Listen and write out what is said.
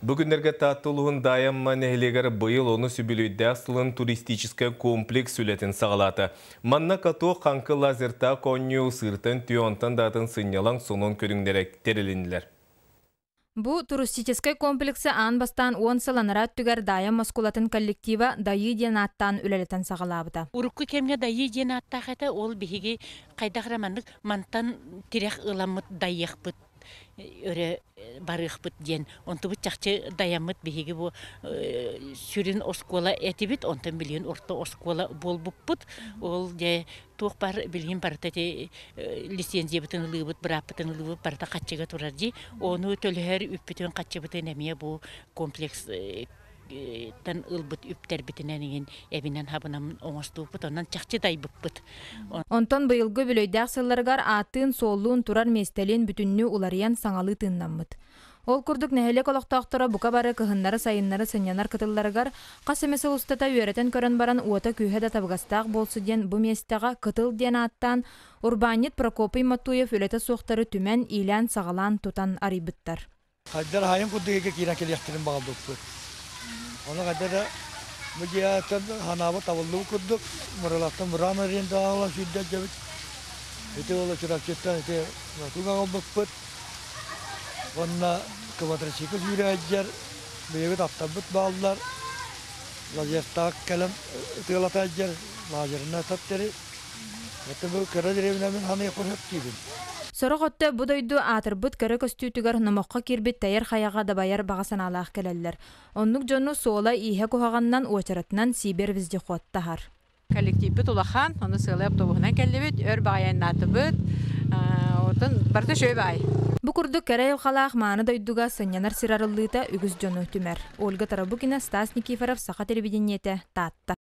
Бу күннэргэ Таатта улууһун Даайа-Амма нэһилиэгэр быйыл онус үбүлүөйдээх сылын туристическай комплекс үлэтин саҕалаата. Манна каток, хаҥкы, лазертаг оонньуу, сыыртан түө, онтон да атын сынньалаҥ сонун көрүҥнэрэ тэрилиннилэр. Бу туристическай комплексы аан бастаан 10 сыл анараа өттүгэр Даайа оскуолатын коллектива Дайыы диэн ааттаан үлэлэтэн саҕалаабыта. Урукку кэмҥэ Дайыы диэн ааттаах этэ, ол биһиги хайдах эрэ маннык мантан тирэх ыламмыт дайыахпыт өрө барыахпыт диэн онтубут чахчы дайаммыт биһиги бу сүрүн оскуола этибит онтон билигин орто оскуола буолбуппут ол дьэ туох бар билигин барыта ити лицензиябытын ылыыбыт бырааппытын ылыыбыт барыта хаччыга турар дии ону төлөһөр үппүтүн хаччыбытын эмиэ бу комплекс тан ылбыт үптэрбитинэн иҥин эбинэн хабынан оҥостууппут онон чахчы дайбыппыт. Онтон быйылгы үбүлүөйдээх сылларыгар ааттыын-суоллуун турар миэстэлиин бүтүннүү уларыйан саҥалыы тыыннаммыт. Ол курдук нэһилиэк олохтоохторо бука бары кыһыннары-сайыннары сынньанар кытылларыгар хас эмэ сыл устата үөрэтэн көрөн баран уота-күүһэ да табыгастаах буолсу диэн бу миэстэҕэ Кытыл диэн ааттаан урбаанньыт Прокопий Матуев үлэтэ суохтары түмэн, иилээн-саҕалаан тутан арыйбыттар. Хайдар хаайын курдук эгэ киирэн кэлиэхтэрин баҕарбыппыт. Ону хайда да бу дьиэттэн ханаабыт табыллыбыт курдук Мырылаттан мыраан арендаҕа ылан сүүрдэ Ити уола Чурапчыттан ити туга аҕалбыппыт. Уонна квадроцикл сүүрээдьэр бэйэбит аттарбыт бааллар. Лазертаг кэлэн ытыалата сылдьар лазерынан ытаттары. Это бу кыра деревнябын ханыахпын сөп диибин. Сорох өттө бу дойду аатырбыт кэрэ көстүүтүгэр номоххо киирбит Тэйэр хайаҕа дабайар баҕа санаалаах кэлэллэр. Оннук дьону суола-ииһэ куһаҕанынан уочаратынан Сибирь вездеход таһар. Коллективпыт улахан, ону сыалай автобуһунан кэллибит, өр баҕайаннаатыбыт, отон барыта үчүгэй баҕай. Бу курдук кэрэ айылҕалаах мааны дойдуга сынньанар сир арыллыыта үгүс дьону түмэр. Ольга Тарабукина, Стас Никифоров, Саха телевидениетэ, Таатта.